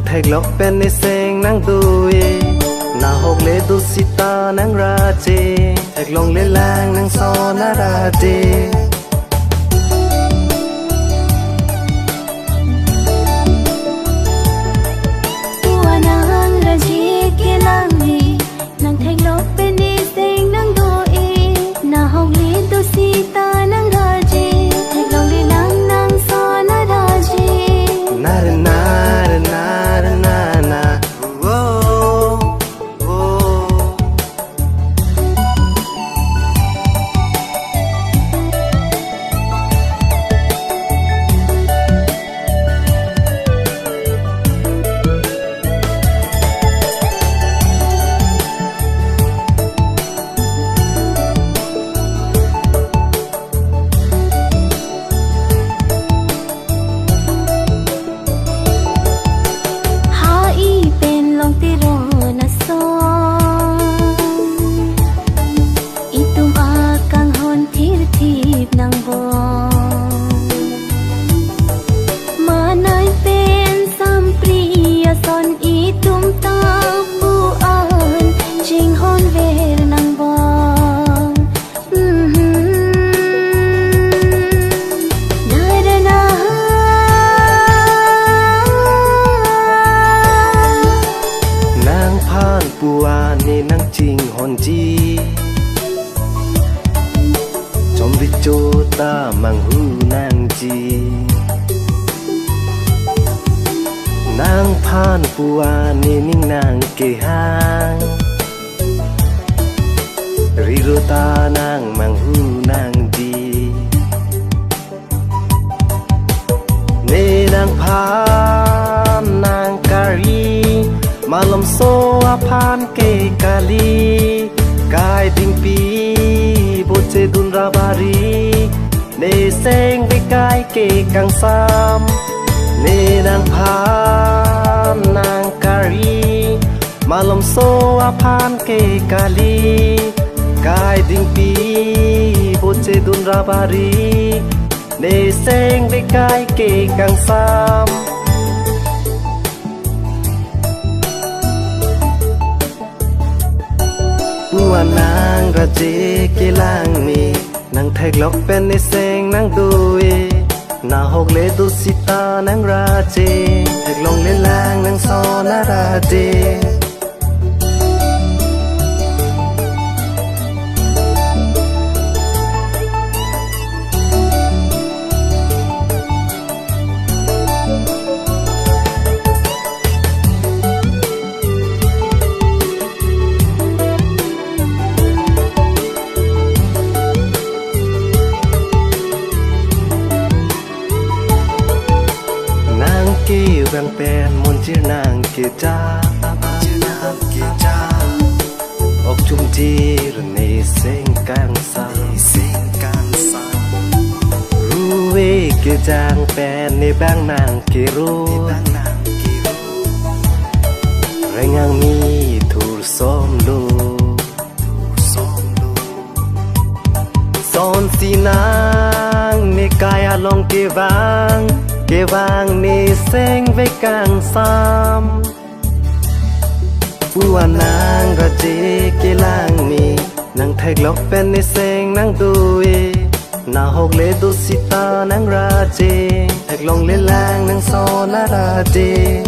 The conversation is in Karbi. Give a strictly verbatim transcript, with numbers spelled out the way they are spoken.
Theklok pen neseng nangdo-e, nahok le do sita nangraje. Theklong le lang nangson araje. Pu-an nangraje kelang me, nang theklok pen neseng nangdo-e, nahok le do sita nangraje. Theklong le lang nangson araje. Nare, nare, nare, nana. Oh, oh. Ha-i pen long teron ason, itum akanghon thirthip nangbom. Manai pen sampri ason itum ta pu-an chinghon ver nangbom. Mhm. Nare na. Nangphan pu-an ne nangchinghonji, chomri chota manghu nangji. Nangphan pu-an ne ning nangkehang, riro ta nang manghu nangji. Ne nangphan nangkari, malomso aphan ke kali. Kai dingpi boche dun rabari, neseng vekai ke kangsam. Ne nangphan nangkari, malomso aphan ke kali. Kai dingpi boche dun rabari, neseng vekai ke kangsam. Pu-an nangraje kelang me, nang theklok pen neseng nangdo-e, nahok le do sita nangraje. Theklong le lang nangson araje. Nangkevang pen monjir nangkeja, nangkeja. Ok chumjir neseng kangsam, neseng kangsam. Ruve kejang pen ne bang nangkero, ne bang nangkero. Reng-ang mi thur somlo, thur somlo. Sonsi nang ne kai along kevang, kevang neseng vek kangsam. Pu-an nangraje kelang me, nang theklok pen neseng nangdo-e, nahok le do sita nangraje. Theklong le lang nangson araje.